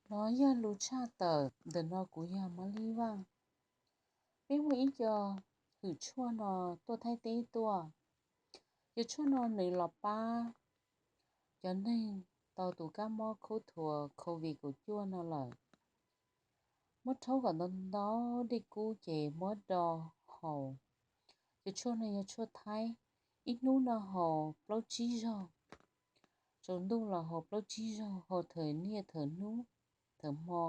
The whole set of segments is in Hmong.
Nov yog lus tshaj tawm, ntawm no kuv yog Mab Lib Vaaj. Peb muaj ib co hwm tshuaj no tuaj Thaib teb tuaj. Cov tshuaj no nws los pab cov neeg tau tus kab mob khub thuas COVID kaum cuaj no lawm. Muab rhaub kom ntau ntau dej kub ces muab do haus. Cov tshuaj no yog tshuaj Thaib, ib hnub no haus plaub tsib zaug, tsaus ntuj los haus plaub tsib zaug, haus thawm niaj thawm hnub thawm hmo,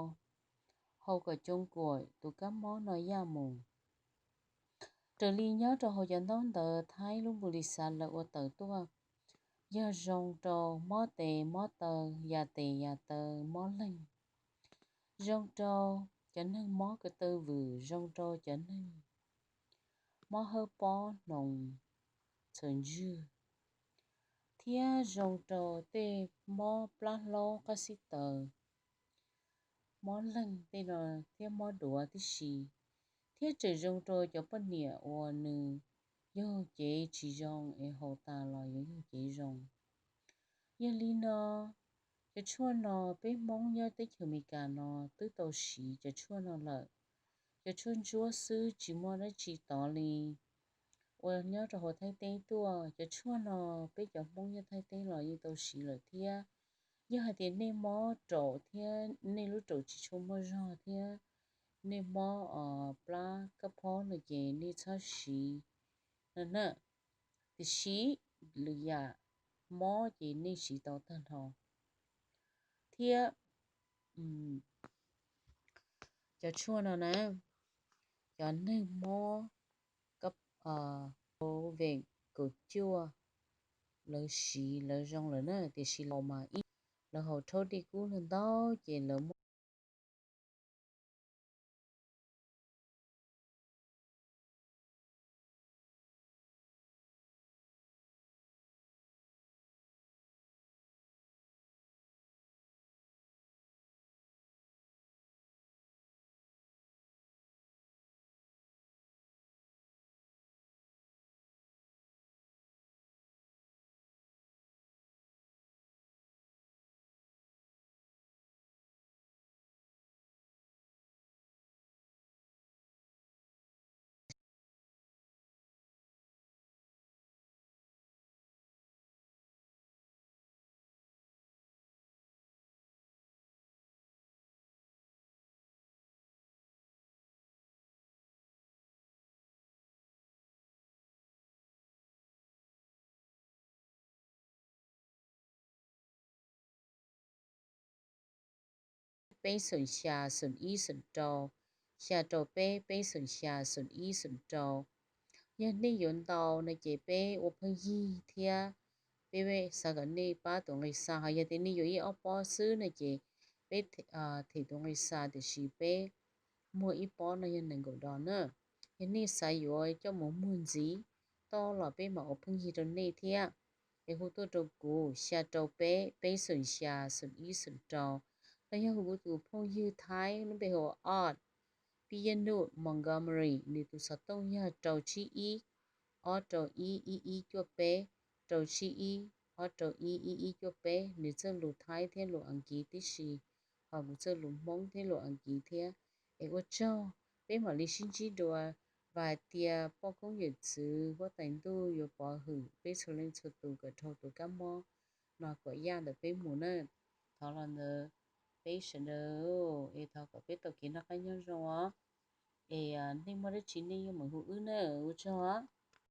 haus kom coov kuam tus kab mob no yaj mus. Raws li nyob rau hauv cov ntaub ntawv Thaib lub npus lis xav lawv ua tawm tuaj, yog zoo rau mob tes mob taw, yam tes yam taw, mob leeg, zoo rau cov neeg mob ko taw vwm, zoo rau cov neeg mob hawb pob hnoos txhawv ntswg, thiab zoo rau tej mob plab hlaub qab xib taws, mob leeg tej no thiab mob duav tib si, thiab tseem zoo rau cov poj niam uas nws yog cev tsis zoo es haus tas los yuav yog cev zoo. Yog li no, cov tshuaj no peb Hmoob nyob teb chaws Amelikas no twb tau siv cov tshuaj no lawm. Cov tshuaj ntsuab xwb tsis muaj dab tsi tod li. Uas nyob rau hauv Thaib teb tuaj, cov tshuaj no peb cov Hmoob nyob Thaib teb los yeej tau siv lawm thiab. Yog hais tias nej mob raum thiab nej lub raum tsis tshua muaj zog thiab nej mob plab kab phob no ces nej txhob siv no na. Tiam sis lwm yam mob ces nej siv tau tag nrho. Thiab cov tshuaj no na, cov neeg mob COVID kaum cuaj lawv siv lawv zoo lawm na, tiam sis los mas ib, lawv haus rhaub dej kub ntau ces lawv muaj peb xoom xya xoom ib xoom rau, xya rau peb, peb xoom xya xoom ib xoom rau. Yog nej yuav ntau no ces peb ua phooj ywg thiab peb xav kom nej pab tus nqi xa, ho yog tias nej yuav ib ob pob xwb no ces peb them tus nqi xa tiam sis peb muag ib pob no yog nees nkaum dos na. Yog nej xav yuav coj mus muag ntxiv toj los peb mam ua phooj ywg rau nej thiab. Es hu tuaj rau kuv xya rau peb, peb xoom xya xoom ib xoom rau, los yog hu kuv tus phooj ywg Thaib lub npe hu ua Ot, Pib Yaj Nuj Montgomery, nws tus xov tooj yog rau tsib ib, ob rau ib, ib ib cuaj peb, rau tsib ib, ob rau ib, ib ib cuaj peb. Nws txawj lus Thaib thiab lus Askiv tib si, ho kuv txawj lus Hmoob thiab lus Askiv thiab. Es ua tsaug, peb mam li sib ntsib dua. Vam hais tias poj koob yawm txwv huab tais ntuj yuav pov hwm peb txhua leej txhua tus kom dhau tus kab mob no kom yaj ntawm peb mus na. Thov los ntawd peb sawv daws, es thov kom peb tau kev noj qab nyob zoo os. Es nej muaj dab tsi nej yeej meem hu wb na, ua tsaug.